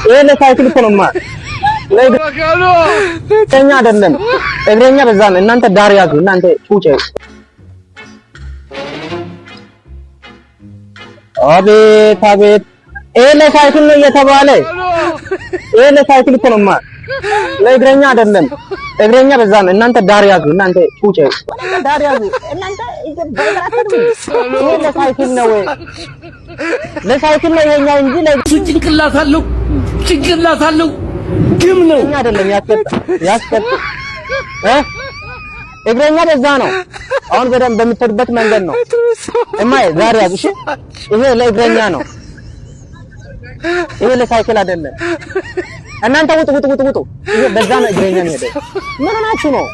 ይሄ ለሳይክል እኮ ነው። ለእግረኛ አይደለም። እግረኛ በዛ ነው። እናንተ ዳር ያዙ። እናንተ ቁጭ። አቤት አቤት! ይሄ ለሳይክል ነው እየተባለ፣ ይሄ ለሳይክል እኮ ነው። ለእግረኛ አይደለም። እግረኛ በዛ ነው። እናንተ ዳር ያዙ። እናንተ ቁጭ። ዳር ያዙ። እናንተ ይሄ ለሳይክል ነው፣ ለሳይክል ነው ይሄኛው እንጂ እሱ ጭንቅላት አለው፣ ጭንቅላት አለው፣ ግም ነው። ለእግረኛ አይደለም። ያስቀጥ ያስቀጥ እ እግረኛ በዛ ነው። አሁን በደንብ በምትሄዱበት መንገድ ነው። እማዬ ዳር ያዙ። እሺ፣ ይሄ ለእግረኛ ነው። ይሄ ለሳይክል አይደለም። እናንተ ውጡ ውጡ ውጡ ውጡ። ይሄ በዛ ነው እግረኛ የሚሄደው። ምን ሆናችሁ ነው?